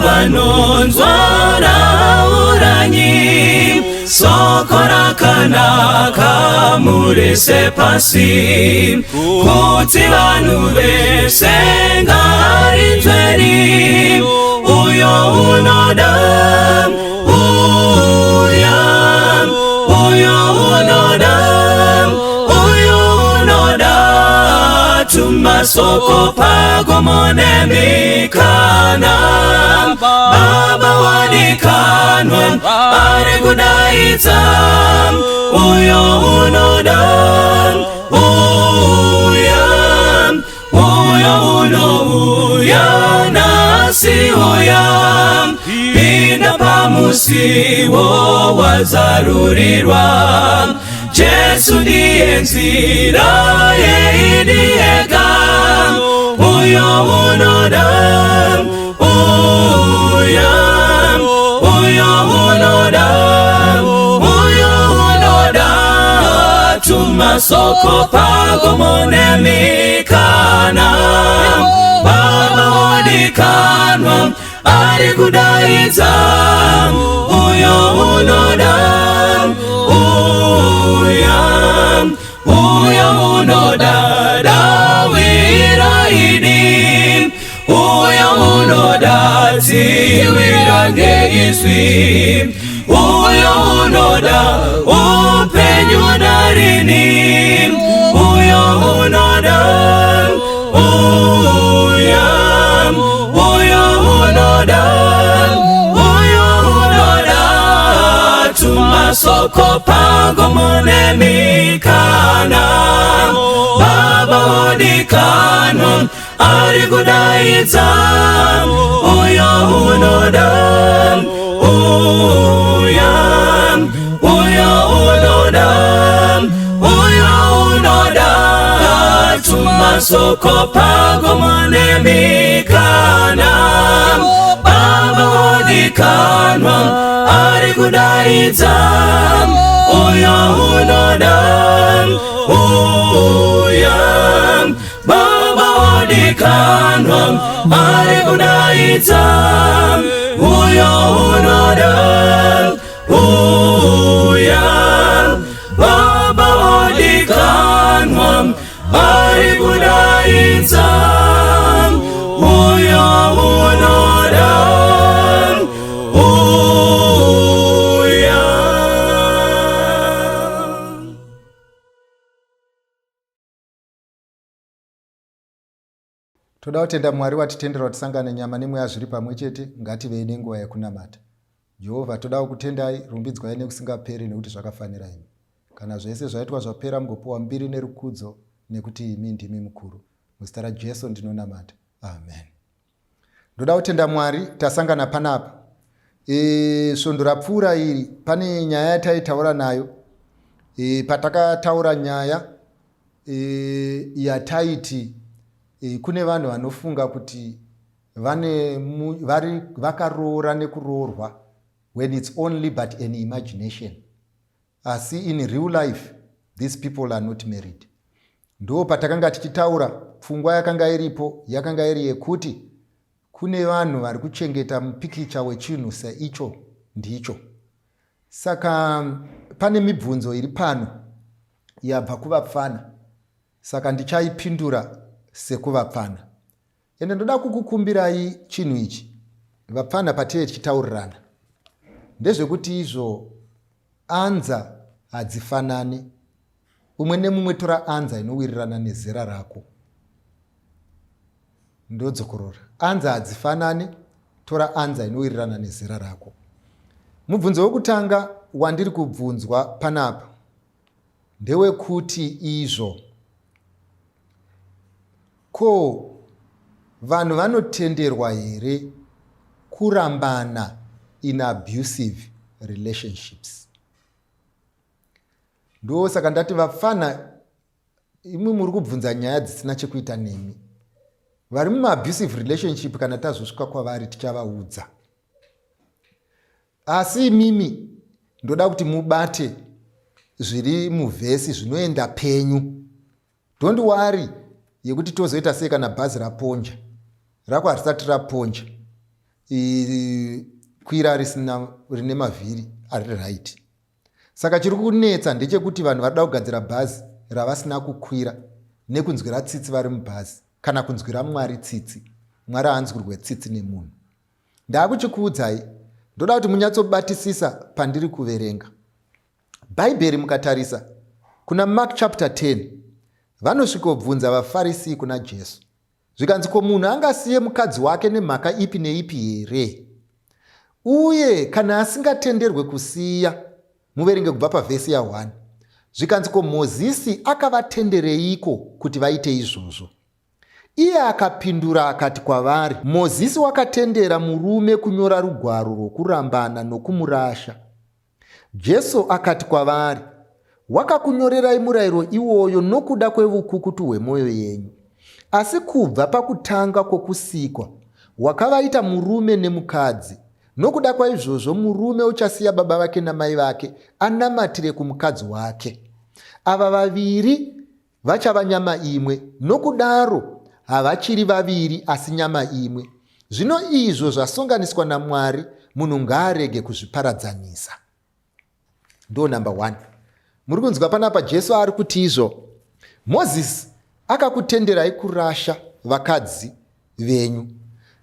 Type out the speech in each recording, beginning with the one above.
Vanonzwa rauranyi soko rakanaka murise pasi, kuti vanhu vese ngarinzweri. Uyo unoda, uya. Uyo unoda, uyo unoda, tumasoko pagomo nemikana. Baba wadikanwa ari kudaidza, uyo unoda, uya. Uyo unouya nhasi, uya. Pinda pamusiwo wazarurirwa. Jesu ndiye nzira yeidi ega. Uyo unoda, uya. Uyo unoda, uyo unoda, tumasoko pagomo nemikana. Baba wadikanwa ari kudaidza, uyo unoda, uya. Uyo unoda, dawira idi. Uyo unoda, tsiwira ngeizwi. Uyo unoda upenyu narini, uyo unoda, uya. Uyo unoda, uyo unoda, tumasoko pagomo nemikana. Baba wadikanwa ari kudaidza, uyo unoda, uya. Uyo unoda, uyo unoda, tumasoko pagomo nemikana. Baba wadikanwa ari kudaidza, uyo unoda, uya. Baba wadikanwa ari kudaidza, uyo unoda, uya. Baba wadikanwa ari kudaidza, uyo unoda, uya. Toda kutenda Mwari watitendera tisangane nyama nemweya zviri pamwe chete. Ngativei nenguva yekunamata. Jehovha, toda kukutendai, rumbidzwai nekusingaperi, nekuti zvakafanira imi. Kana zvese zvaitwa zvapera, mugopiwa mbiri nerukudzo, nekuti imi ndimi mukuru. Muzita raJesu ndinonamata, amen. Ndoda kutenda Mwari tasangana panapa. Svondo rapfuura iri pane nyaya yataitaura nayo. Patakataura nyaya yataiti kune vanhu vanofunga kuti vane vari vakaroora nekuroorwa when it's only but an imagination, asi in real life these people are not married. Ndo patakanga tichitaura, pfungwa yakanga iripo yakanga iri yekuti kune vanhu vari kuchengeta mupikicha wechinhu seicho ndicho. Saka pane mibvunzo iri pano yabva kuvapfana, saka ndichaipindura sekuvapfana. Ende ndoda kukukumbirai chinhu ichi, vapfana, patinee tichitaurirana, ndezvekuti izvo anza hadzifanani. Umwe nemumwe tora anza inowirirana nezera rako. Ndodzokorora, anza hadzifanani, tora anza inowirirana nezera rako. Mubvunzo wekutanga wandiri kubvunzwa panapa ndewekuti izvo, ko vanhu vanotenderwa here kurambana in abusive relationships? Ndo saka ndati vapfana, imwe muri kubvunza nyaya dzisina chekuita nemi. Vari mumaabusive relationship, kana tazosvika kwavari tichavaudza, asi imimi ndoda kuti mubate zviri muvhesi zvinoenda penyu. Don't worry yekuti tozoita sei kana bhazi raponja. Rako harisati raponja. Kwira risina rine mavhiri ari right. Saka chiri kunetsa ndechekuti vanhu varida kugadzira bhazi ravasina kukwira nekunzwira tsitsi vari mubhazi kana kunzwira Mwari tsitsi. Mwari haanzwirwe tsitsi nemunhu. Ndakuchikuudzai, ndoda kuti munyatsobatisisa pandiri kuverenga. Bhaibheri mukatarisa kuna Mark chapter 10 vanosvikobvunza vaFarisi kuna Jesu. Zvikanzi ko munhu angasiye mukadzi wake nemhaka ipi neipi here? Uye kana asingatenderwe kusiya, muverenge kubva pavhesi ya1. Zvikanzi ko Mozisi akavatendereiko kuti vaite izvozvo? Iye akapindura akati kwavari, Mozisi wakatendera murume kunyora rugwaro rwokurambana nokumurasha. Jesu akati kwavari, Wakakunyorerai murayiro iwoyo nokuda kwevukukutu hwemwoyo yenyu. Asi kubva pakutanga kwokusikwa wakavaita murume nemukadzi. Nokuda kwaizvozvo murume uchasiya baba vake namai vake anamatire kumukadzi wake. Ava vaviri Vachava nyama imwe, nokudaro havachiri vaviri asi nyama imwe. Zvino izvo zvasonganiswa naMwari, munhu ngaarege kuzviparadzanisa. Ndo number one. Muri kunzwa panapa Jesu ari kuti izvo Mozisi akakutenderai kurasha vakadzi venyu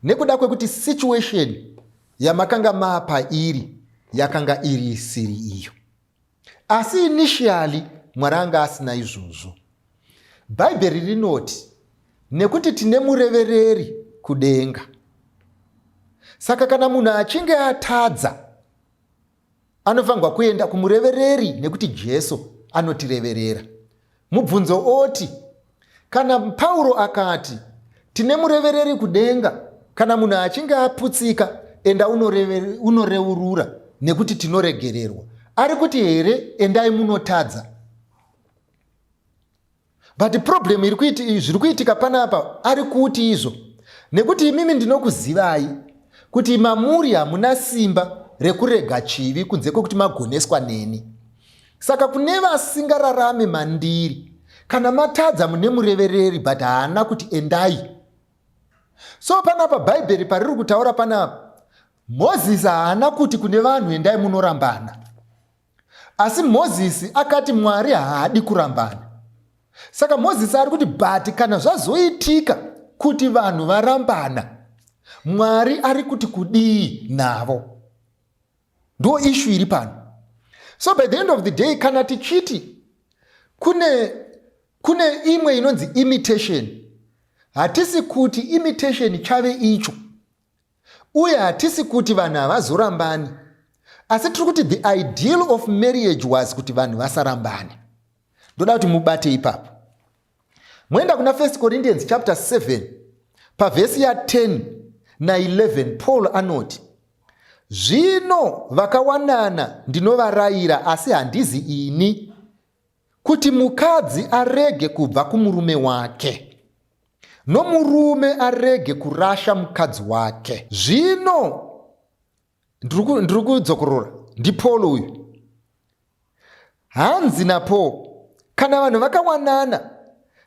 nekuda kwekuti situation yamakanga maapairi yakanga iri isiri iyo. Asi initially Mwari anga asina izvozvo. Bhaibheri rinoti nekuti tine murevereri kudenga. Saka kana munhu achinge atadza anofanirwa kuenda kumurevereri nekuti Jesu anotireverera. Mubvunzo oti kana Pauro akati tine murevereri kudenga, kana munhu achinge aputsika enda unoreurura nekuti tinoregererwa, ari kuti here endai munotadza? But problem iri kuiti zviri kuitika panapa ari kuti izvo nekuti imimi ndinokuzivai kuti mamuri hamuna simba rekurega chivi kunze kwekuti magoneswa neni. Saka kune vasingararame mandiri kana matadza mune murevereri but haana kuti endai. So panapa bhaibheri pariri kutaura panapa Mozisi haana kuti kune vanhu endai munorambana. Asi Mozisi akati Mwari haadi kurambana. Saka Mozisi ari kuti but kana zvazoitika kuti vanhu varambana, Mwari ari kuti kudii navo? Ndo issue iri pano. So by the end of the day kana tichiti kune kune imwe inonzi imitation, hatisi kuti imitation chave icho uye hatisi kuti vanhu havazorambani, asi tiri kuti the ideal of marriage was kuti vanhu vasarambane. Ndoda kuti mubate ipapo. Moenda kuna 1 Corinthians chapter 7 pavhesi ya 10 na 11, Paul anoti zvino vakawanana ndinovarayira, asi handizi ini, kuti mukadzi arege kubva kumurume wake, nomurume arege kurasha mukadzi wake. Zvino ndiri kudzokorora, ndiPaul uyu. Hanzi naPaul, kana vanhu vakawanana,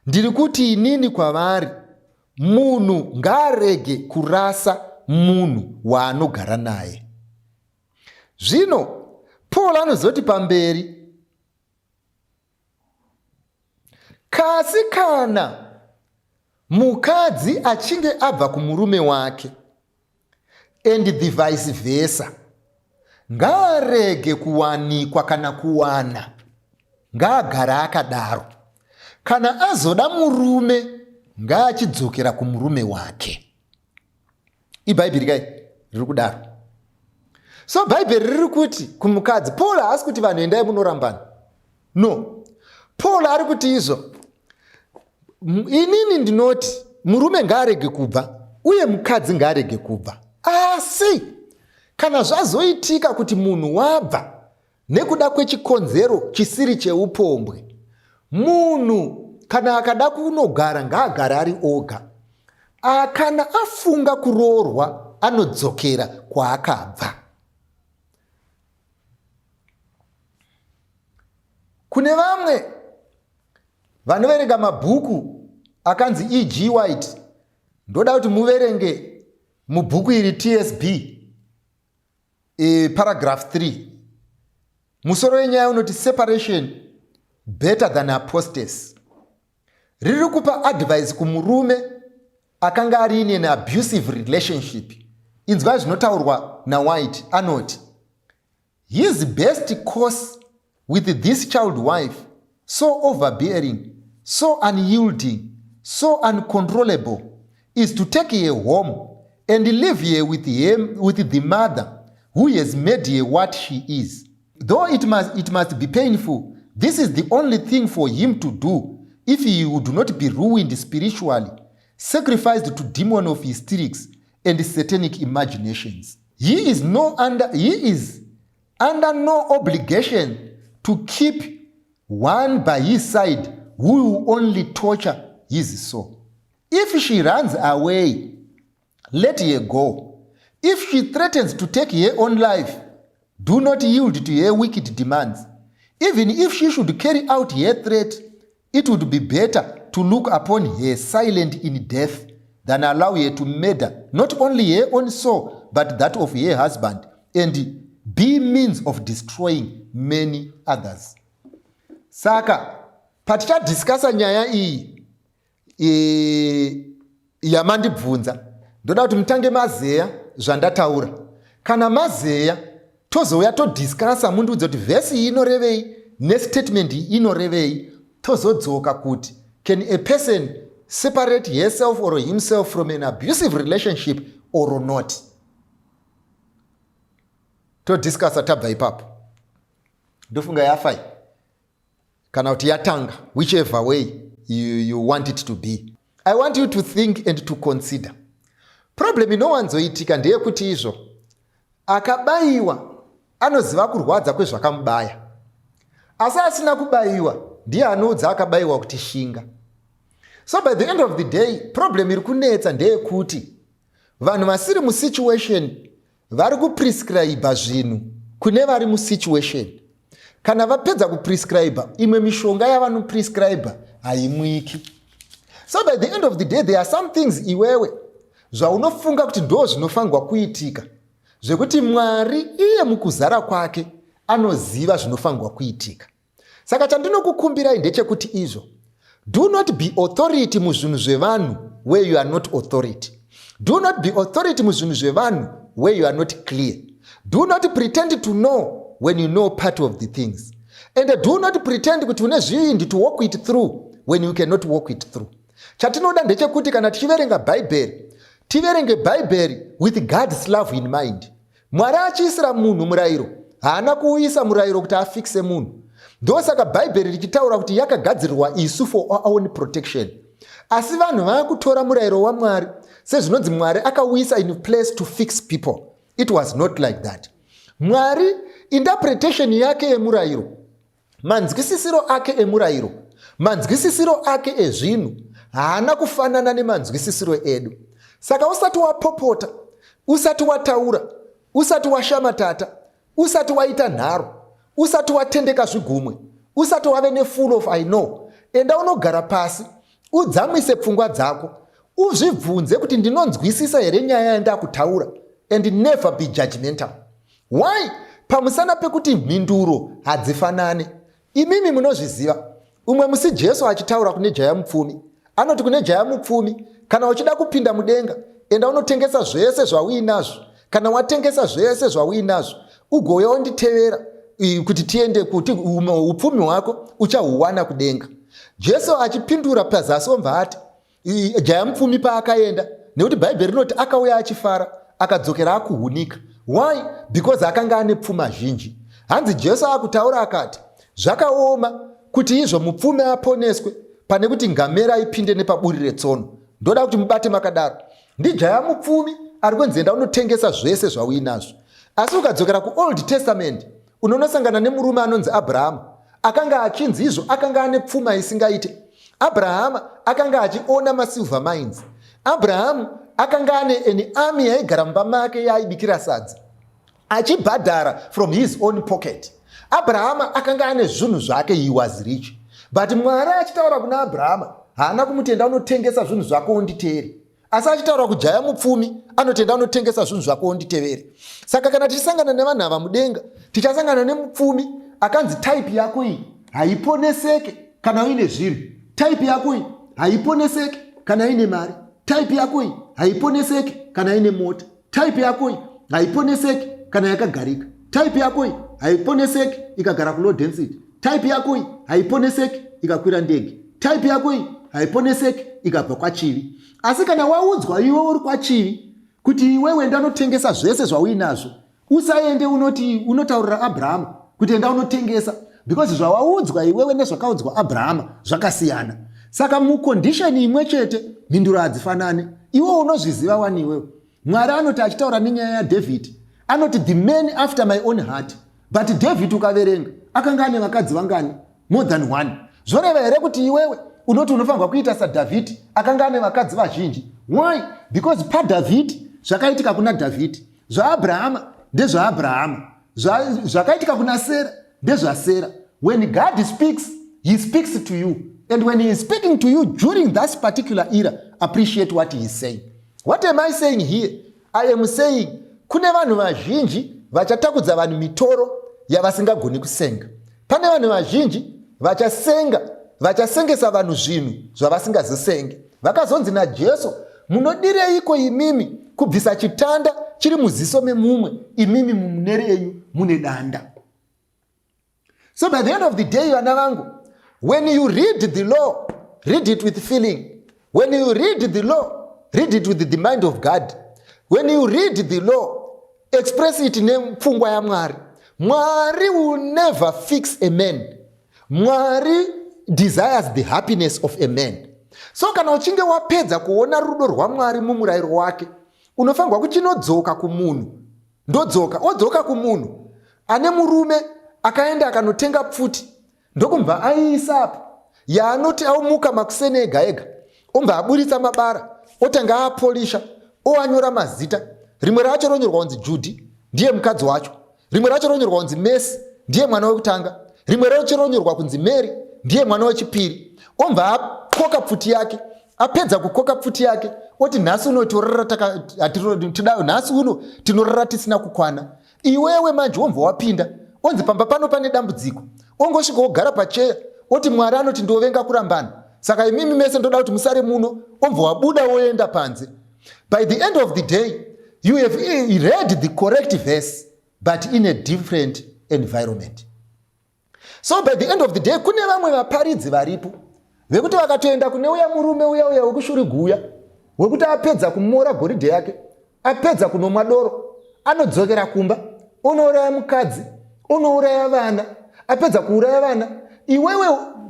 ndiri kuti inini kwavari, munhu ngaarege kurasa munhu waanogara naye. Zvino Paul anozoti pamberi, kasi kana mukadzi achinge abva kumurume wake and the vice versa, ngaarege kuwanikwa kana kuwana, ngaagare akadaro. Kana azoda murume ngaachidzokera kumurume wake. Ibhaibheri kai riri kudaro. So bhaibheri riri kuti kumukadzi, Paul haasi kuti vanhu endai munorambana. No, Paul ari kuti izvo inini ndinoti murume ngaarege kubva uye mukadzi ngaarege kubva, asi kana zvazoitika kuti munhu wabva nekuda kwechikonzero chisiri cheupombwe, munhu kana akada kunogara ngaagare ari oga. Kana afunga kuroorwa anodzokera kwaakabva. Kune vamwe vanoverenga mabhuku akanzi E.G. White, ndoda kuti muverenge Mubhuku iri TSB, paragraph 3, musoro wenyaya unoti "Separation Better Than Apostasy". Riri kupa advice kumurume akanga ari in an abusive relationship. Inzwai zvinotaurwa naWhite. Anoti his best course with this child wife, so overbearing, so unyielding, so uncontrollable, is to take her home and live here with him, with the mother who has made her what she is. Though it must be painful, this is the only thing for him to do if he would not be ruined spiritually, sacrificed to demon of hysterics and satanic imaginations. He is under no obligation to keep one by his side who will only torture his soul. If she runs away, let her go. If she threatens to take her own life, do not yield to her wicked demands. Even if she should carry out her threat, it would be better to look upon her silent in death than allow her to murder not only her own soul but that of her husband and be means of destroying many others. Saka patichadiscussa nyaya iyi yamandibvunza, ndoda kuti mutange mazeya zvandataura. Kana mazeya, tozouya todiscussa, mundiudze kuti vhesi iyi inorevei nestatement iyi inorevei. Tozodzoka kuti can a person separate herself or himself from an abusive relationship or not. Todiscussa tabva ipapo. Ndofunga yafai kana kuti yatanga, whichever way you want it to be. I want you to think and to consider. Problem inowanzoitika ndeyekuti izvo akabayiwa anoziva kurwadza kwezvakamubaya, asi asina kubayiwa ndiye anoudza akabayiwa kuti shinga. So by the end of the day, problem iri kunetsa ndeyekuti vanhu vasiri musituation vari kuprescribe zvinhu kune vari musituation. Kana vapedza kuprescribe, imwe mishonga yavanoprescribe haimwiki. So by the end of the day, there are some things iwewe zvaunofunga kuti ndo zvinofanirwa kuitika, zvekuti Mwari iye mukuzara kwake anoziva zvinofanirwa kuitika. Saka chandinokukumbirai ndechekuti izvo, do not be authority muzvinhu zvevanhu where you are not authority. Do not be authority muzvinhu zvevanhu where you are not clear. Do not pretend to know when you know part of the things, and do not pretend kuti une zvivindi to walk it through when you cannot walk it through. Chatinoda ndechekuti kana tichiverenga Bhaibheri, tiverenge Bhaibheri with God's love in mind. Mwari achiisira munhu murayiro, haana kuuyisa murayiro kuti afixe munhu. Ndosaka Bhaibheri richitaura kuti yakagadzirirwa isu for our own protection. Asi vanhu vaakutora murayiro waMwari sezvinonzi Mwari akauisa in place to fix people. It was not like that. Mwari, interpretation yake yemurayiro, manzwisisiro ake emurayiro, manzwisisiro ake ezvinhu haana kufanana nemanzwisisiro edu. Saka usati wapopota, usati wataura, usati washamatata, usati waita nharo, usati watendeka zvigumwe, usati wave nefull of "I know", enda unogara pasi, udzamise pfungwa dzako, uzvibvunze kuti ndinonzwisisa here nyaya yandakutaura, and never be judgmental. Why? Pamusana pekuti mhinduro hadzifanane. Imimi munozviziva, umwe musi Jesu achitaura kune jaya mupfumi, anoti kune jaya mupfumi, "Kana uchida kupinda mudenga, enda unotengesa zvese zvauinazvo. Kana watengesa zvese zvauinazvo, ugouya wonditevera kuti tiende, kuti upfumi hwako uchahuwana kudenga." Jesu achipindura pazasi obva ati, jaya mupfumi paakaenda, nekuti Bhaibheri rinoti akauya achifara, akadzokera akuhunika. Why? Because akanga ane pfuma zhinji. Hanzi Jesu akutaura akati, "Zvakaoma kuti izvo mupfumi aponeswe pane kuti ngamera ipinde nepaburi retsono." Ndoda kuti mubate makadaro. Ndijaya mupfumi ari kunzi enda unotengesa zvese zvauinazvo. Asi ukadzokera kuOld Testament, unonosangana nemurume anonzi Abrahama, akanga achinzi izvo akanga ane pfuma isingaite. Abrahama akanga achiona masilver mines. Abrahamu akanga ane an army yaigara mumba make, yaaibikira sadza achibhadhara from his own pocket. Abrahama akanga ane zvinhu zvake. He was rich. But Mwari achitaura kuna Abrahama, haana kumuti, "Enda unotengesa zvinhu zvako unditeere." Asi achitaura kujaya mupfumi anoti enda unotengesa zvinhu zvako unditevere. Saka kana tichisangana nevanhu ava mudenga, tichasangana nemupfumi akanzi type yako iyi haiponeseke kana uine zvinhu. Type yako iyi haiponeseke kana ine mari. Type yako iyi haiponeseke kana ine mota. Type yako iyi haiponeseke kana yakagarika. Type yako iyi haiponeseke ikagara kulow density. Type yako iyi haiponeseki ikakwira ndege. Type yako iyi haiponeseki ikabva kwaChivi. Asi kana waudzwa iwe uri kwaChivi kuti iwewe enda unotengesa zvese zvauinazvo, usaende unoti unotaurira Abrahama kuti enda unotengesa because zvawaudzwa iwewe nezvakaudzwa Abrahama zvakasiyana. Saka mucondition imwe chete mhinduro hadzifanane. Iwe unozviziva wani iwewe. Mwari anoti achitaura nenyaya yaDavid anoti the man after my own heart but David ukaverenga akanga ane vakadzi vangani? More than one. Zvoreva here kuti iwewe unoti unofanirwa kuita saDavid akanga ane vakadzi vazhinji? Why? Because paDavid zvakaitika kuna David, zvaAbrahama ndezvaAbrahama, zvakaitika kuna Sera ndezvaSera. When God speaks, he speaks to you, and when he is speaking to you during that particular era, appreciate what he is saying. What am I saying here? I am saying kune vanhu vazhinji vachatakudza vanhu mitoro yavasingagoni kusenga. Pane vanhu vazhinji vachasenga, vachasengesa vanhu zvinhu zvavasingazosenge. Vakazonzi naJesu, munodireiko imimi kubvisa chitanda chiri muziso memumwe, imimi mumune renyu mune danda? So by the end of the day, vana vangu, when you read the law, read it with feeling. When you read the law, read it with the mind of God. When you read the law, express it nepfungwa yaMwari. Mwari will never fix a man. Mwari desires the happiness of a man. So kana uchinge wapedza kuona rudo rwaMwari mumurayiro wake, unofanirwa kuchinodzoka kumunhu. Ndodzoka, odzoka kumunhu ane murume akaenda akanotenga pfuti ndokubva aiisa apo yaanoti aumuka makuseni ega ega, obva aburitsa mabara otanga apolisha oanyora mazita. Rimwe racho ronyorwa kunzi Judy, ndiye mukadzi wacho. Rimwe racho ronyorwa kunzi Mercy, ndiye mwana wekutanga. Rimwe racho ronyorwa kunzi Mary, ndiye mwana wechipiri. Obva akoka pfuti yake. Apedza kukoka pfuti yake oti nhasi uno torara nhasi uno tinorara tisina kukwana. Iwewe manje womva wapinda onzi pamba pano pane dambudziko, ongosvika wogara pacheya oti Mwari anoti ndovenga kurambana, saka imimi mese ndoda kuti musare muno. Omva wabuda woenda panze. By the end of the day you have read the correct verse but in a different environment. So by the end of the day kune vamwe vaparidzi varipo vekuti vakatoenda kune uya murume uya uya wekushuriguya wekuti apedza kumora goridhe yake, apedza kunomwa doro, anodzokera kumba onouraya mukadzi, onouraya vana, apedza kuuraya vana. Iwewe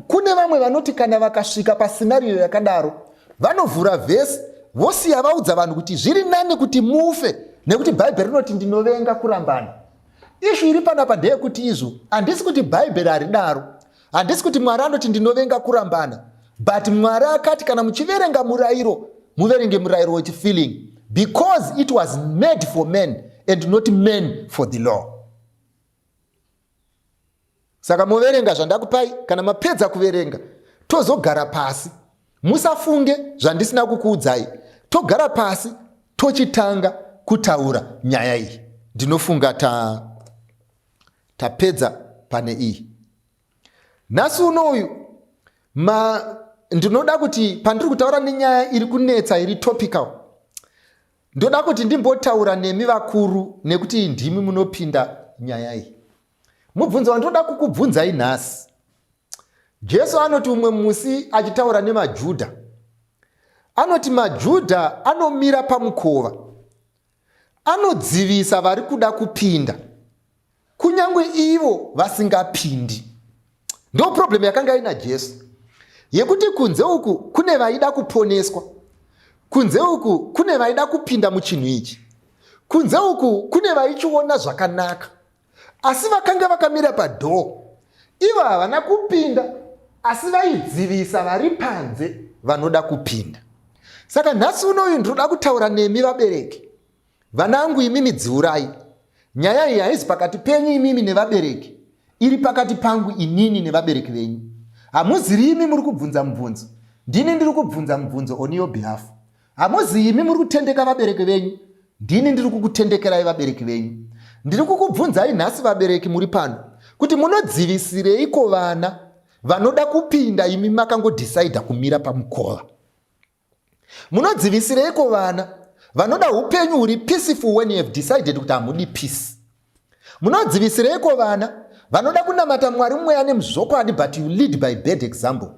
kune vamwe vanoti kana vakasvika pascenario yakadaro vanovhura vhesi vosiya vaudza vanhu kuti zviri nani kuti mufe nekuti Bhaibheri rinoti ndinovenga kurambana. Ishu iri panapa ndeyekuti izvo handisi kuti Bhaibheri haridaro, handisi kuti Mwari anoti ndinovenga kurambana, but Mwari akati kana muchiverenga murayiro muverenge murayiro wechifeeling, because it was made for men and not men for the law. Saka moverenga zvandakupai, kana mapedza kuverenga tozogara pasi. Musafunge zvandisina kukuudzai. Togara pasi tochitanga kutaura nyaya iyi. Ndinofunga tapedza pane iyi. Nhasi unoyu ndinoda kuti pandiri kutaura nenyaya iri kunetsa iri topical, ndoda kuti ndimbotaura nemi vakuru nekuti ndimi munopinda nyaya iyi. Mubvunzo wandinoda kukubvunzai nhasi, Jesu anoti umwe musi achitaura nemaJudha, anoti maJudha anomira pamukova, anodzivisa vari kuda kupinda, kunyange ivo vasingapindi. Ndo problem yakanga ina Jesu, yekuti kunze uku kune vaida kuponeswa, kunze uku kune vaida kupinda muchinhu ichi, kunze uku kune vaichiona zvakanaka, asi vakanga vakamira padhoo. Ivo havana kupinda, asi vaidzivisa vari panze vanoda kupinda. Saka nhasi unoyu ndinoda kutaura nemi vabereki. Vanangu imimi dziurai. Nyaya iyi haizi pakati penyu imimi nevabereki, iri pakati pangu inini nevabereki venyu. Hamuziri imi muri kubvunza mubvunzo, ndini ndiri kubvunza mubvunzo on your behalf. Hamuzi imi muri kutendeka vabereki venyu, ndini ndiri kukutendekerai vabereki venyu. Ndiri kukubvunzai nhasi vabereki muri pano kuti munodzivisireiko vana vanoda kupinda imi makangodhisaidha kumira pamukova? Munodzivisireiko vana vanoda upenyu huri peaceful when you have decided kuti hamudi peace? Munodzivisireiko vana vanoda kunamata Mwari mweya nemuzvokwadi but you lead by bad example?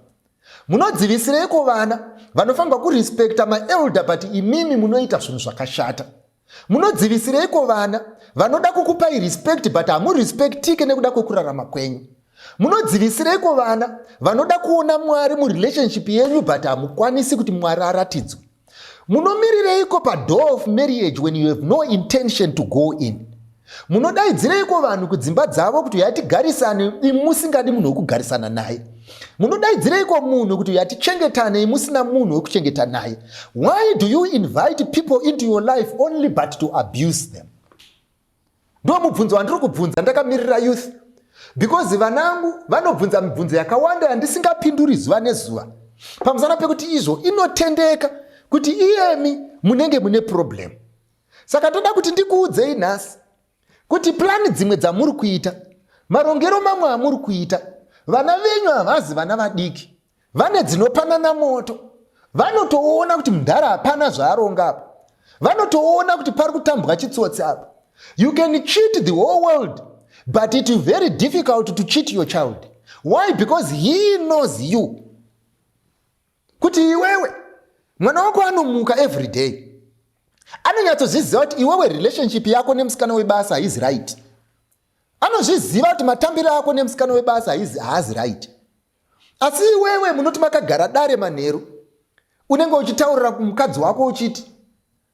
Munodzivisireiko vana vanofanirwa kurespecta maelder but imimi munoita zvinhu zvakashata? Munodzivisireiko vana vanoda kukupai respect but hamurespectike nekuda kwekurarama kwenyu? Munodzivisireiko vana vanoda kuona Mwari murelationship yenyu but hamukwanisi kuti Mwari aratidzwe? Munomirireiko padoor of marriage when you have no intention to go in? Munodaidzireiko vanhu kudzimba dzavo kuti uyai tigarisane imi musingadi munhu wekugarisana naye? Munodaidzireiko munhu kuti uyai tichengetane imi musina munhu wekuchengeta naye? Why do you invite people into your life only but to abuse them? Ndo mubvunzo wandiri kubvunza ndakamirira youth because vanangu vanobvunza mibvunzo yakawanda yandisingapinduri zuva nezuva pamusana pekuti izvo inotendeka kuti iyemi munenge mune problem. Saka toda kuti ndikuudzei nhasi kuti plani dzimwe dzamuri kuita, marongero mamwe amuri kuita, vana venyu havazi vana vadiki, vane dzinopanana moto. Vanotoona kuti mudhara hapana zvaaronga apa, vanotoona kuti pari kutambwa chitsotsi apa. You can cheat the whole world but it is very difficult to cheat your child. Why? Because he knows you. Kuti iwewe mwana wako anomuka every day anonyatsozviziva kuti iwewe relationship yako nemusikana webasa haizi right. Anozviziva kuti matambiro ako nemusikana webasa haazi right. Asi iwewe munoti makagara dare manheru unenge uchitaurira kumukadzi wako uchiti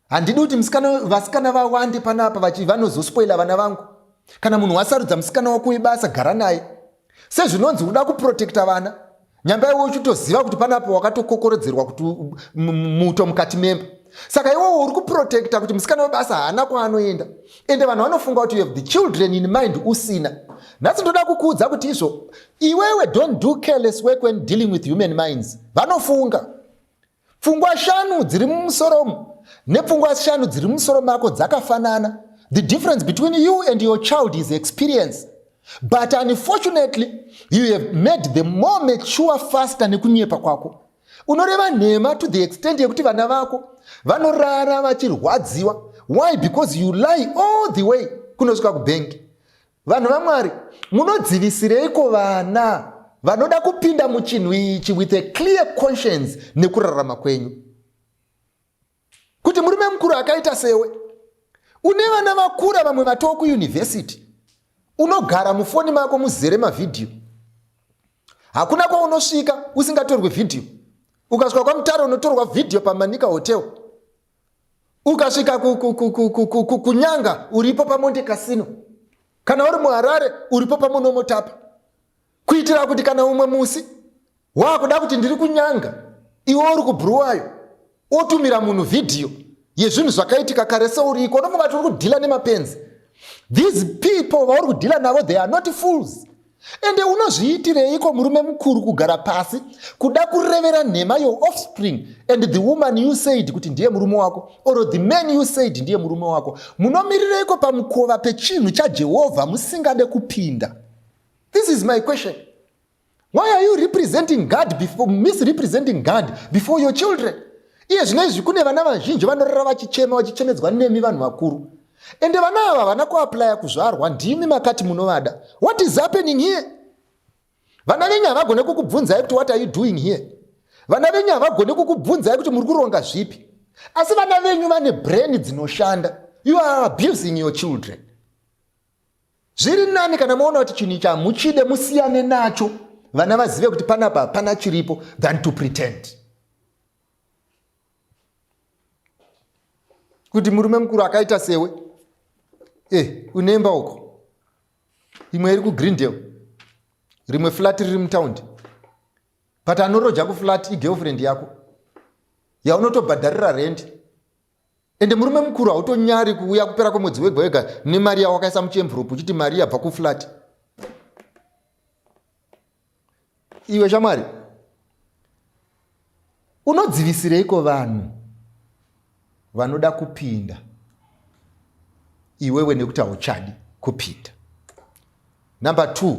handidi kuti vasikana vawande panapa vanozospoila vana vangu. Kana munhu wasarudza musikana wako webasa gara naye. Sezvinonzi uda kuprotecta vana, nyamba iwe uchitoziva kuti panapa wakatokokorodzerwa kuti muto mukati memba. Saka iwewe uri kuprotecta kuti musikana webasa haana kwaanoenda. Ende vanhu vanofunga kuti you have the children in mind usina. Nhasi ndoda kukuudza kuti izvo iwewe don't do careless work when dealing with human minds. Vanofunga. Pfungwa shanu dziri mumusoromo nepfungwa shanu dziri mumusoro mako dzakafanana. The difference between you and your child is experience. But unfortunately, you have made them more mature faster nekunyepa kwako. Unoreva nhema to the extent yekuti vana vako vanorara vachirwadziwa. Why? Because you lie all the way kunosvika kubhengi. Vanhu vaMwari, munodzivisireiko vana vanoda kupinda muchinhu ichi with a clear conscience nekurarama kwenyu? Kuti murume mukuru akaita sewe, une vana vakura vamwe vatoo kuyunivhesiti, unogara mufoni mako muzere mavhidhiyo. Hakuna kwaunosvika usingatorwe vhidhiyo. Ukasvika kwaMutare unotorwa vhidhiyo paManica Hotel. Ukasvika kuNyanga uripo paMonte Cassino. Kana uri muHarare uripo paMonomotapa. Kuitira kuti kana umwe musi wakuda kuti ndiri kuNyanga iwe uri kuBhuruwayo, otumira munhu vhidhiyo yezvinhu zvakaitika kare seuriko, unofunga kuti uri kudhila nemapenzi. These people vauri kudhila navo, they are not fools. Ende unozviitireiko murume mukuru kugara pasi kuda kurevera nhema your offspring and the woman you said kuti ndiye murume wako or the man you said ndiye murume wako? Munomirireiko pamukova pechinhu chaJehovha musingade kupinda? This is my question. Why are you representing God before, misrepresenting God before your children? Iye zvino izvi kune vana vazhinji vanorara vachichema vachichemedzwa nemi vanhu vakuru. Ende vana ava havana kuaplaya kuzvarwa, ndimi makati munovada. What is happening here? Vana venyu havagone kukubvunzai kuti what are you doing here? Vana venyu havagone kukubvunzai kuti muri kuronga zvipi. Asi vana venyu vane brain dzinoshanda. You are abusing your children. Zviri nani kana maona kuti chinhu ichi hamuchide musiyane nacho, vana vazive kuti panapa hapana chiripo than to pretend. Kuti murume mukuru akaita sewe, unemba uko, imwe iri kuGreendale, rimwe flat riri mutaundi, but anoroja kuflat igirlfriend yako yaunotobhadharira rent. Ende murume mukuru hautonyari kuuya kupera kwemwedzi wega wega nemari yawakaisa muchienvelope uchiti mari yabva kuflat. Iwe shamwari, unodzivisireiko vanhu vanoda kupinda iwewe nekuti hauchadi kupinda. Number 2.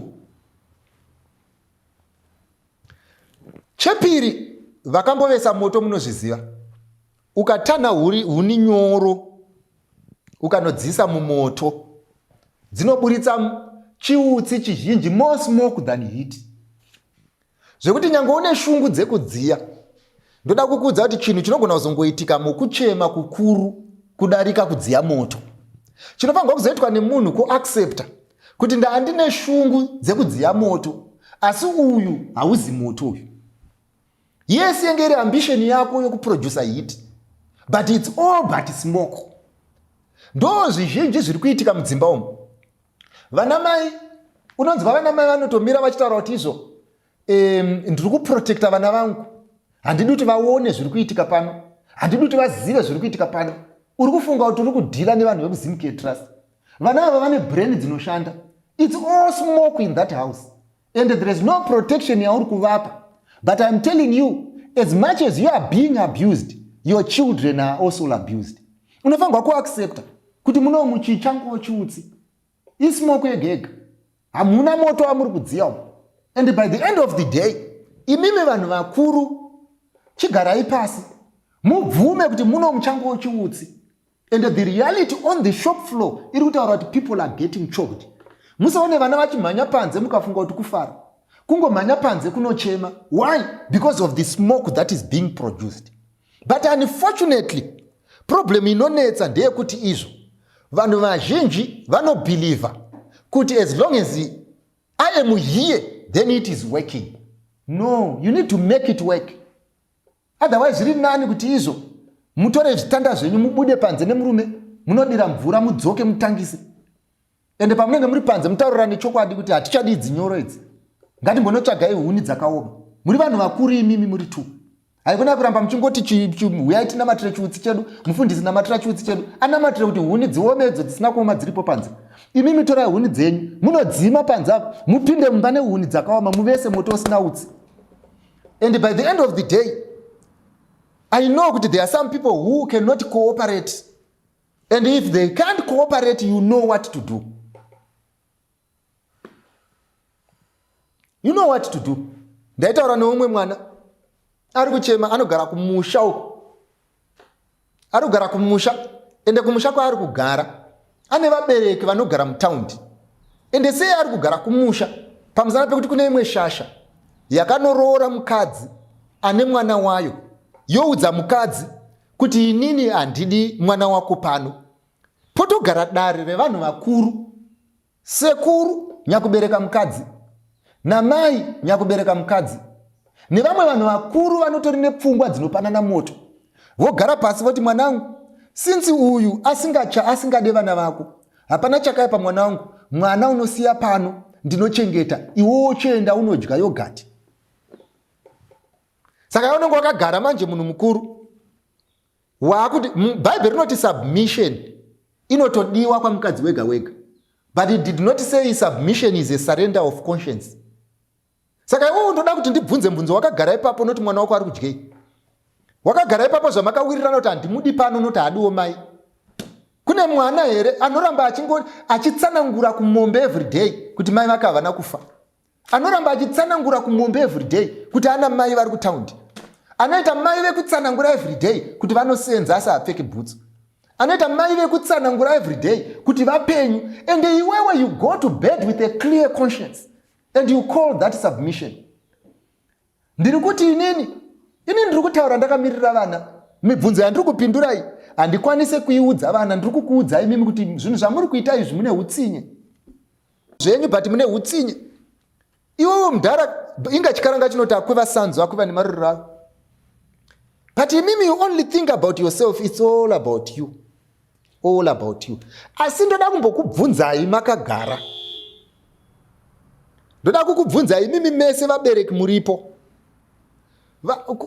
Chepiri, vakambovesa moto munozviziva. Ukatanha huni nyoro ukanodzisa mumoto dzinoburitsa chiutsi chizhinji, more smoke than heat, zvekuti nyange une shungu dzekudziya, ndoda kukuudza kuti chinhu chinogona kuzongoitika mukuchema kukuru kudarika kudziya moto. Chinofanirwa kuzoitwa nemunhu kuaccepta kuti ndaandine shungu dzekudziya moto, asi uyu hauzi moto uyu. Yes, yenge iri ambition yako yokuproducer heat, but it's all but smoke. Ndo zvizhinji zviri kuitika mudzimba umu. Vana mai, unonzwa vana mai vanotomira vachitaura kuti izvo ndiri kuprotecta vana vangu, handidi kuti vaone zviri kuitika pano, handidi kuti vazive zviri kuitika pano. Uri kufunga kuti uri kudhila nevanhu vekuZimcare Trust. Vana ava vane brain dzinoshanda. It's all smoke in that house and there is no protection yauri kuvapa. But I'm telling you, as much as you are being abused, your children are also abused. Unofanirwa kuaccepta kuti muno muchichangowo chiutsi, ismoke yega yega, hamuna moto wamuri kudziya umu. And by the end of the day, imimi vanhu vakuru chigarai pasi mubvume kuti muno muchangowo chiutsi. And the reality on the shop floor iri kutaura kuti people are getting choked. Musaone vana vachimhanya panze mukafunga kuti kufara. Kungomhanya panze kunochema. Why? Because of the smoke that is being produced. But unfortunately, problem inonetsa ndeyekuti izvo vanhu vazhinji vanobhilivha kuti as long as I am here, then it is working. No, you need to make it work. Otherwise zviri nani kuti izvo mutore zvitanda zvenyu mubude panze nemurume, munodira mvura, mudzoke mutangise. Ende pamunenge muri panze mutaurirane chokwadi kuti hatichadi idzi nyoro idzi, ngatimbonotsvagai huni dzakaoma. Muri vanhu vakuru imimi, muri two. Haikona kuramba muchingoti huyai tinamatire chiutsi chedu, mufundisi namatira chiutsi chedu. Anamatire kuti huni dziome idzo dzisina kuoma dziripo panze. Imimi torai huni dzenyu munodzima panze apo, mupinde mumba nehuni dzakaoma, muvese moto usina utsi. And by the end of the day, I know kuti there are some people who cannot cooperate. And if they can't cooperate, you know what to do. You know what to do. Ndaitaura neumwe mwana ari kuchema, anogara kumusha uko. Ari kugara kumusha, ende kumusha kwaari kugara ane vabereki vanogara mutaundi. Ende sei ari kugara kumusha? Pamusana pekuti kune imwe shasha yakanoroora mukadzi ane mwana wayo, youdza mukadzi kuti inini handidi mwana wako pano. Potogara dare revanhu vakuru, sekuru nyakubereka mukadzi namai nyakubereka mukadzi nevamwe vanhu vakuru vanotori nepfungwa dzinopanana moto, vogara pasi voti mwanangu, since uyu asingacha asingade vana vako, hapana chakaipa mwanangu, mwana unosiya pano ndinochengeta, iwe wochienda unodya yogati. Saka unenge wakagara manje munhu mukuru waakuti Bhaibheri rinoti submission inotodiwa kwamukadzi wega wega, but it did not say submission is a surrender of conscience. Saka iwewe ndoda kuti ndibvunze mubvunzo, wakagara ipapo unoti mwana wako ari kudyei? Wakagara ipapo zvamakawirirana kuti handimudi pano, unoti haadiwo mai. Kune mwana here anoramba achitsanangura kumombe everyday kuti mai vake havana kufa? Anoramba achitsanangura kumombe everyday kuti ana mai vari kutaundi? Anoita mai vekutsanangura everyday kuti vanosenza asi hapfeki bhutsu? Anoita mai vekutsanangura everyday kuti vapenyu? And iwewe you go to bed with a clear conscience and you call that submission. Ndiri kuti inini ndiri kutaura ndakamirira vana. Mibvunzo yandiri kupindurai handikwanise kuiudza vana. Ndiri kukuudzai imimi kuti zvinhu zvamuri kuita izvi mune utsinye zvenyu, but mune utsinye. Iwewe mudhara, inga chikaranga chinoti akwiva sanzo akwiva nemaruriro avo, but imimi you only think about yourself. It's all about you, all about you. Asi ndoda kumbokubvunzai makagara, ndoda kukubvunzai imimi mese vabereki muripo,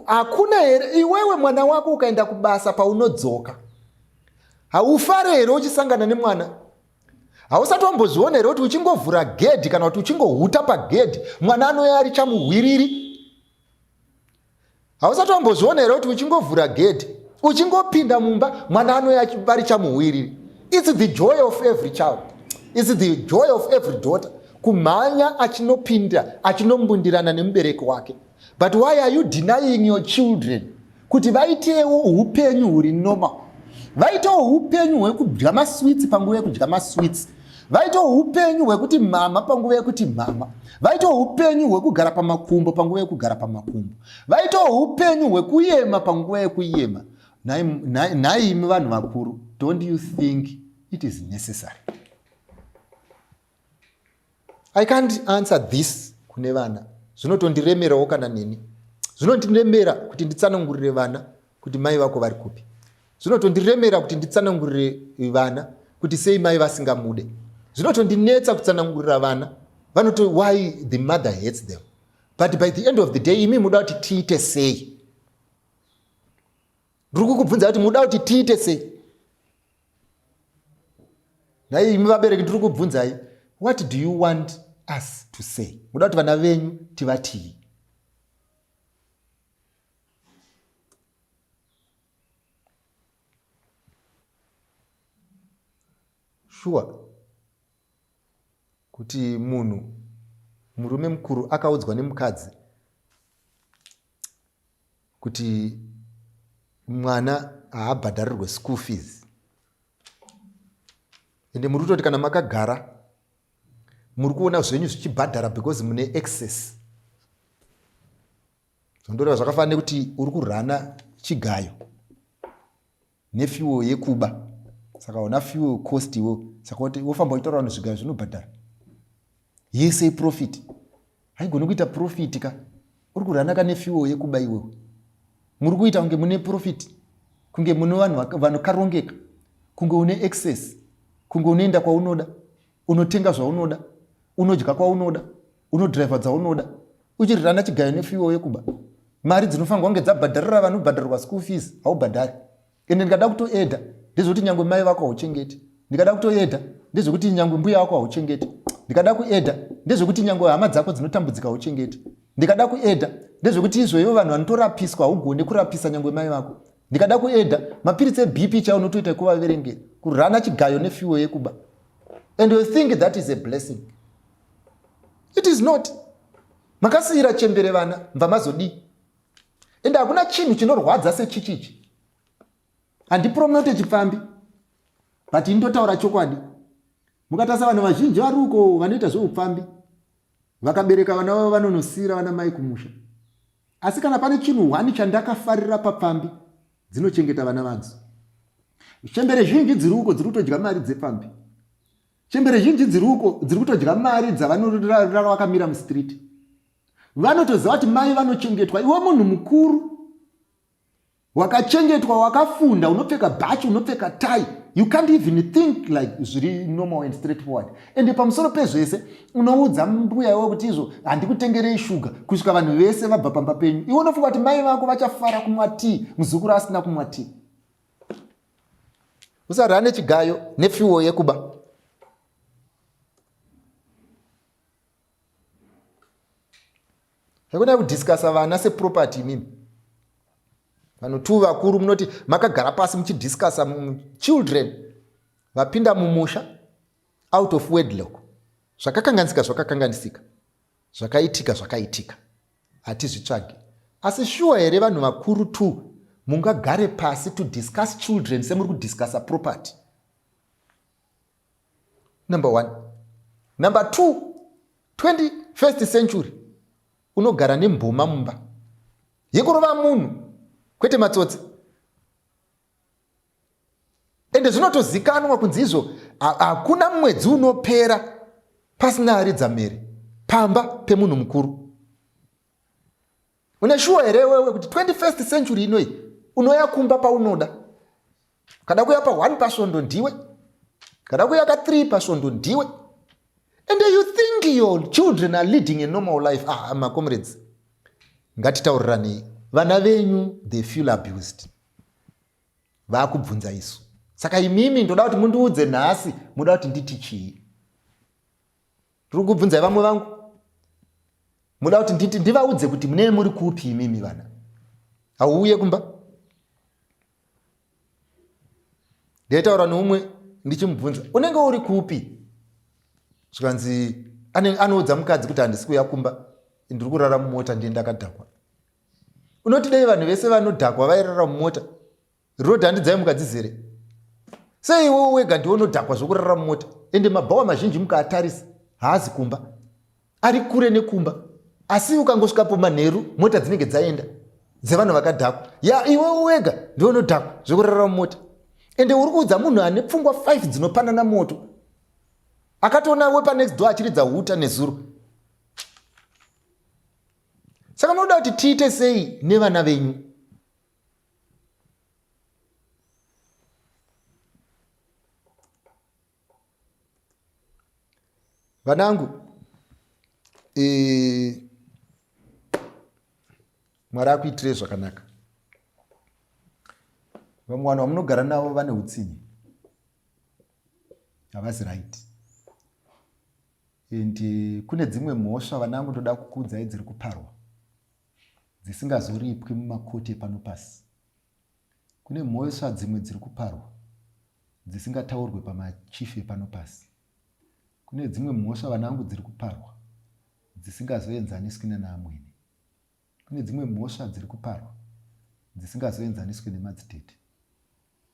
hakuna here iwewe mwana wako ukaenda kubasa, paunodzoka haufare here uchisangana nemwana? Hausati wambozviona here kuti uchingovhura gedhi kana kuti uchingohuta pagedhi, mwana anouya ari chamuhwiriri? Hausati wambozviona here kuti uchingovhura gedhi Uchingopinda mumba mwana anouya vari chamuhwiriri. It's the joy of every child. It's the joy of every daughter. Kumhanya achinopinda achinombundirana nemubereki wake. But why are you denying your children kuti vaitewo upenyu huri normal? Vaitewo upenyu hwekudya masweets panguva yekudya masweets. Vaitewo upenyu hwekuti mama panguva yekuti mama. Vaitewo upenyu hwekugara pamakumbo panguva yekugara pamakumbo. Vaitewo upenyu hwekuyema panguva yekuyema. Nhaimi vanhu vakuru, don't you think it is necessary? I can't answer this kune vana. Zvinotondiremerawo kana neni. Zvinondiremera kuti nditsanangurire vana kuti mai vako vari kupi. Zvinotondiremera kuti nditsanangurire vana kuti sei mai vasingamude. Zvinotondinetsa kutsanangurira vana vanoti why the mother hates them. But by the end of the day imi muda kuti tiite sei? Ndiri kukubvunza kuti muda kuti tiite sei? Nhai imi vabereki ndiri kubvunzai, what do you want us to say? Muda kuti vana venyu tivatii? Sure kuti munhu murume mukuru akaudzwa nemukadzi kuti mwana haabhadharirwe school fees ende muri kutoti kana makagara muri kuona zvenyu zvichibhadhara because mune excess zvondoreva zvakafanana nekuti uri kurana chigayo nefuel yekuba saka hauna fuel cost iwe saka wofamba uchitaura vanhu zvigayo zvinobhadhara yese iprofit haigoni kuita profit ka uri kuranaka nefuel yekuba iwewe muri kuita kunge mune profit kunge mune vanhu vanokarongeka kunge une excess kunge unoenda kwaunoda unotenga zvaunoda unodya kwaunoda unodriver dzaunoda uchirirana chigayo nefuel yekuba mari dzinofanirwa kunge dzabhadharira vanobhadharirwa school fees haubhadhari ende ndikada kutoedha ndezvekuti nyangwe mai vako hauchengeti ndikada kutoedha ndezvekuti nyangwe mbuya vako hauchengeti ndikada kuedha ndezvekuti nyangwe hama dzako dzinotambudzika hauchengeti ndikada kuedha ndezvekuti izvo ivo vanhu vanotorapiswa haugone kurapisa nyangwe mai vako ndikada kuedha mapiritsi ebp chaiwo unotoita ekuvaverengera kurana chigayo nefuel yekuba and you think that is a blessing it is not makasiyira chembere vana mva mazodii ende hakuna chinhu chinorwadza sechichichi handipromote chipfambi but indotaura chokwadi mukatarisa vanhu vazhinji vari uko vanoita zveupfambi vakabereka vana vavo vanonosiyira vana mai kumusha asi kana pane chinhu hwani chandakafarira papfambi dzinochengeta vana vadzo chembere zhinji dziri uko dziri kutodya mari dzepfambi Chembere zhinji dziri uko dziri kutodya mari dzavanorara vakamira mustreet. Vanotoziva kuti mai vanochengetwa. Iwe munhu mukuru wakachengetwa, wakafunda, unopfeka bhachi, unopfeka tai. You can't even think like zviri normal and straightforward. Ende pamusoro pezvese unoudza mbuya iwe kuti izvo handikutengerei shuga kusvika vanhu vese vabva pamba penyu. Iwe unofunga kuti mai vako vachafara kumwa tii muzukuru asina kumwa tii. Usarane chigayo nefuel yekuba. Haikona kudiscussa vana seproperty imimi. Vanhu tu vakuru munoti makagara pasi muchidiscussa children vapinda mumusha out of wedlock. Zvakakanganisika zvakakanganisika. Zvakaitika zvakaitika. Hatizvitsvagi. Asi shuwa here vanhu vakuru tu mungagare pasi to discuss children semuri kudiscussa property? Number one. Number two, 21st century unogara nemboma mumba yekurova munhu kwete matsotsi. Ende zvinotozikanwa kunzi izvo hakuna mwedzi unopera pasina aridza mhere pamba pemunhu mukuru. Une shuwa here wewe kuti 21st century inoyi unoya kumba paunoda? Kada kuya pa 1 pasvondo ndiwe, kada kuya ka 3 pasvondo ndiwe. And you think your children are leading a normal life? Ah, my comrades, ngatitauriranei. Vana venyu they feel abused. Vakubvunza isu. Saka imimi ndoda kuti mundiudze nhasi muda kuti nditi chii? Ndiri kukubvunzai vamwe vangu. Muda kuti nditi ndivaudze kuti mune muri kupi imimi vana? Hauuye kumba? Ndaitaura neumwe ndichimubvunza unenge uri kupi, zvikanzi anoudza mukadzi kuti handisi kuuya kumba, ndiri kurara mumota, ndiye ndakadhakwa. Unoti dai vanhu vese vanodhakwa vairara mumota, road handidzai mukadzizere sei? Iwewe wega ndiwe unodhakwa zvokurara mumota. Ende mabhawa mazhinji mukaatarisa haazi kumba, ari kure nekumba, asi ukangosvikapo manheru mota dzinenge dzaenda dzevanhu vakadhakwa. Ya, iwewe wega ndiwe unodhakwa zvekurara mumota. Ende uri kuudza munhu ane pfungwa 5 dzinopanana moto, akatoona wepanext door achiridza huta nezuro. Saka munoda kuti tiite sei nevana venyu? Vanangu, Mwari akuitire zvakanaka. Vamwe vanhu vamunogara navo vane utsinye, havasi right. And kune dzimwe mhosva, vanangu, ndoda kukuudzai, dziri kuparwa dzisingazoripwi mumakoti epano pasi. Kune mhosva dzimwe dziri kuparwa dzisingataurwe pamachief epano pasi. Kune dzimwe mhosva, vanangu, dziri kuparwa dzisingazoenzaniswi nanaamwene. Kune dzimwe mhosva dziri kuparwa dzisingazoenzaniswi nemadzitete.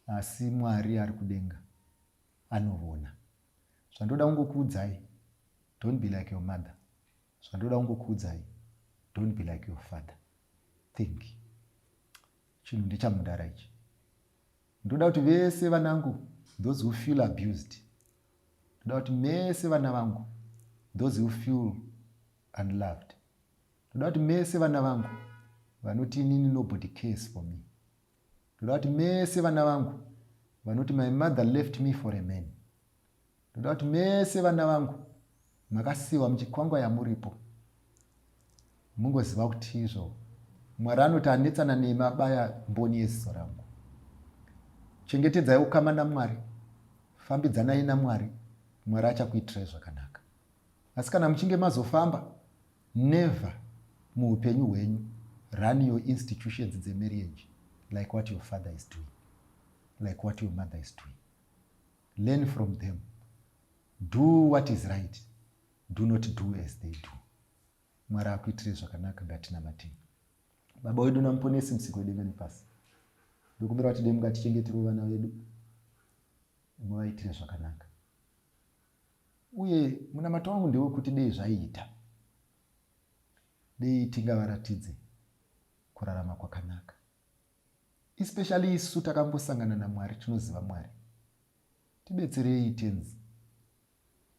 Asi Mwari ari kudenga anovona. Zvandoda kungokuudzai, don't be like your mother. Zvandoda kungokuudzai, don't be like your father. Think. Chinhu ndechamudara ichi. Ndoda kuti vese vanangu, those who feel abused, ndoda kuti mese vana vangu, those who feel unloved, ndoda kuti mese vana vangu vanoti inini nobody cares for me, ndoda kuti mese vana vangu vanoti my mother left me for a man, ndoda kuti mese vana vangu makasiwa muchikwangwa yamuripo, mungoziva kuti izvo Mwari anoti anetsana nemi abaya mboni yeziso rangu. Chengetedzai ukama naMwari, fambidzanai naMwari, Mwari achakuitirai zvakanaka. Asi kana muchinge mazofamba, never muupenyu hwenyu run your institutions dzemarriage like what your father is doing, like what your mother is doing. Learn from them, do what is right, do not do as they do. Mwari akuitire zvakanaka. Ngatinamatei. Baba wedu naMuponesi, Musiki wedenga nepasi, ndokumbira kuti dei mungatichengeterewo vana vedu, muvaitire zvakanaka. Uye munamato wangu ndewekuti dei zvaiita, dei tingavaratidze kurarama kwakanaka, especially isu takambosangana naMwari, tinoziva Mwari. Tibetserei Tenzi,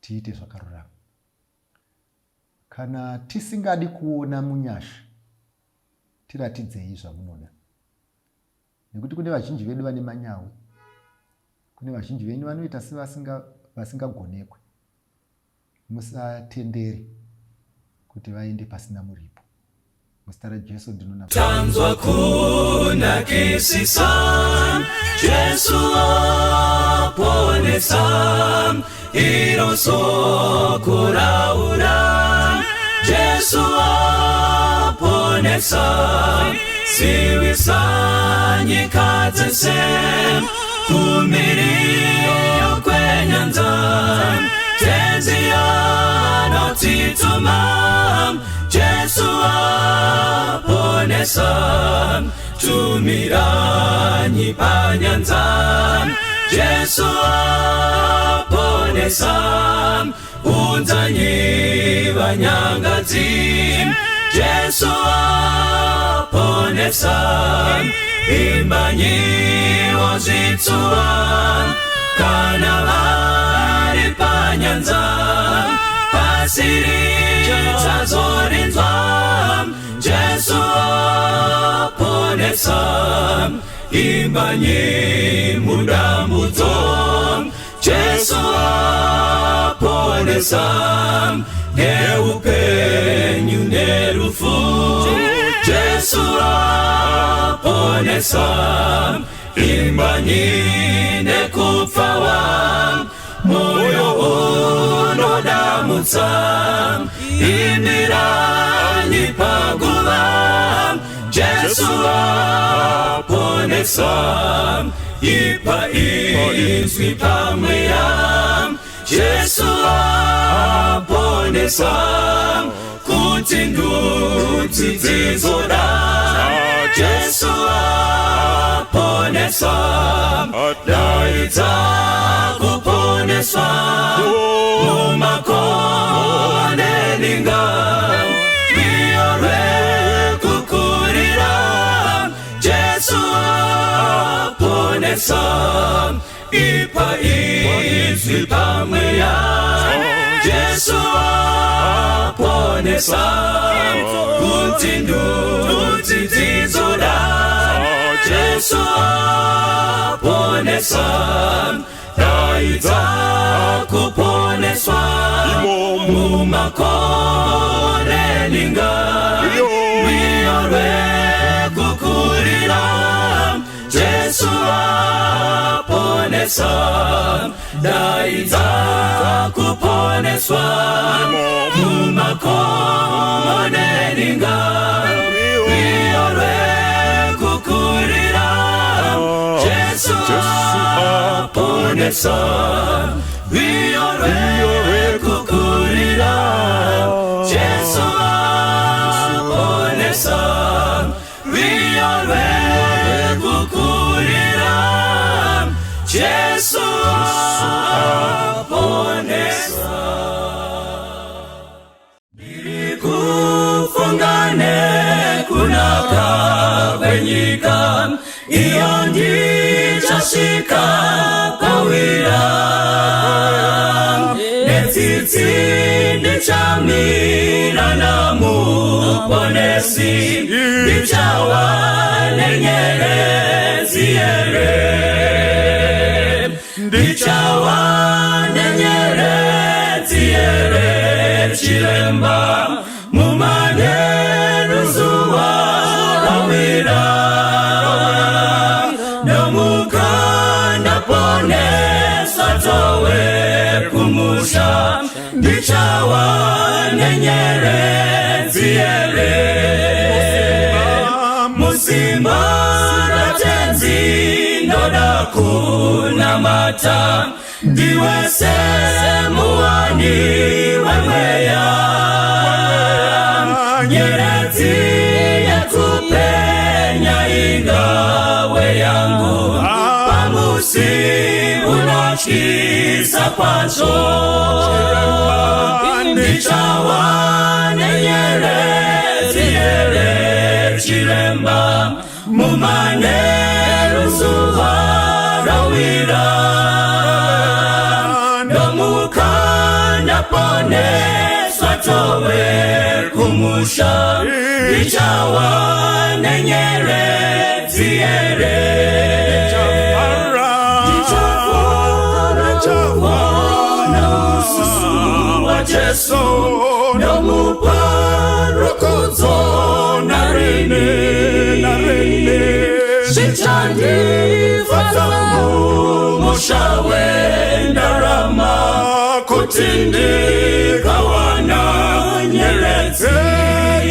tiite zvakarurama. Kana tisingadi kuona munyasha, tiratidzei zvamunoda, nekuti kune vazhinji vedu vane manyawi, kune vazhinji venyu vanoita sevasingagonekwe. Musatendere kuti vaende pasina muripo. Muzita raJesu ndinona. Tanzwa kunakisisa, Jesu aponesa, iro soko raura. Jesu aponesa, siwisa nyika dzese, kumiriyo kwenyanza. Tenzi anotituma, Jesu aponesa, tumiranyi panyanza. Jesu aponesa, unzanyi vanyangadzi. Jesu aponesa, imbanyiwo zvitsuwa, kana vari panyanza, pasi richazorinzwa. Jesu aponesa, imbanyi mudambudzo. Jesu aponesa, neupenyu nerufu. Jesu aponesa, imbanyi nekupfawa, moyo unodamutsa, imbiranyi paguva. Jesu aponesa. Ipa izwi pamweya. Jesu aponesa kuti ndudzi dzizoda. Jesu aponesa, daidza kuponeswa mumakore ninga. Rwiyo rwekukurira. Jesu aponesa, ipa izwi pamweya. Jesu aponesa kuti ndudzi dzizoda. Jesu aponesa, daidza kuponeswa mumakore ninga. Rwiyo rwekukurira. Jesu aponesa, daidza kuponeswa mumakore ninga. Rwiyo rwekukurira. Jesu aponesa, rwiyo rwekukurira. Jesu aponesa, rwiyo rwekukurira. Jesu aponesa. Ndiri kufunga nekunaka kwenyika iyo ndichasvika kwawira. Netsitsi ndichamira namuponesi, ndichawa nenyeredzi here, ndichawa nenyeredzi here, chiremba, mumanheru zuva rawira. Ndomuka ndaponeswa towe kumusha, ndichawa nenyeredzi here. Musimba raTenzi ndoda kunamata, ndiwe semuwani wemweya. Nyeredzi yekupenya ingawe yangu pamusi unotyisa kwazvo. Ndichawa nenyeredzi here, chiremba, mumanheru zuva rawira. Ndomuka ndaponeswa towe kumusha, ndichawa nenyeredzi here. Ndichafara kuona usu waJesu, ndomupa rukudzo narini. Zvichandifadza mumusha wendarama kuti ndikawana nyeredzi.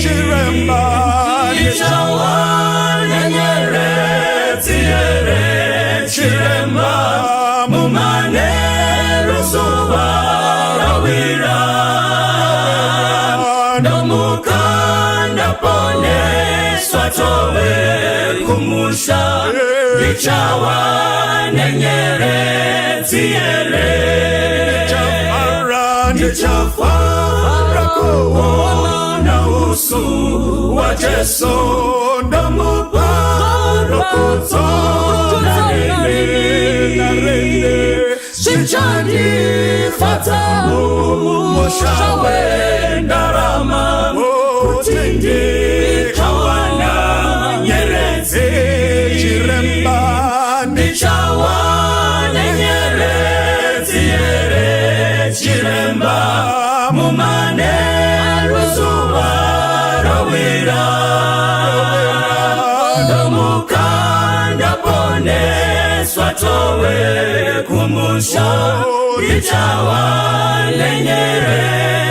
Chiremba. Ndichawana nyeredzi here, chiremba, mumanheru zuva rawira. Ndomuka ndaponeswa towe kumusha, ndichawa nenyeredzi here. Ndichafara kuona usu waJesu, ndomupa rukudzo narini. Zvichandifadza mumusha wendarama kuti ndikawana nyeredzi. Chiremba. Ndichawana nyeredzi here, chiremba, mumanheru zuva rawira. Ndomuka ndaponeswa towe kumusha, ndichawa nenyeredzi.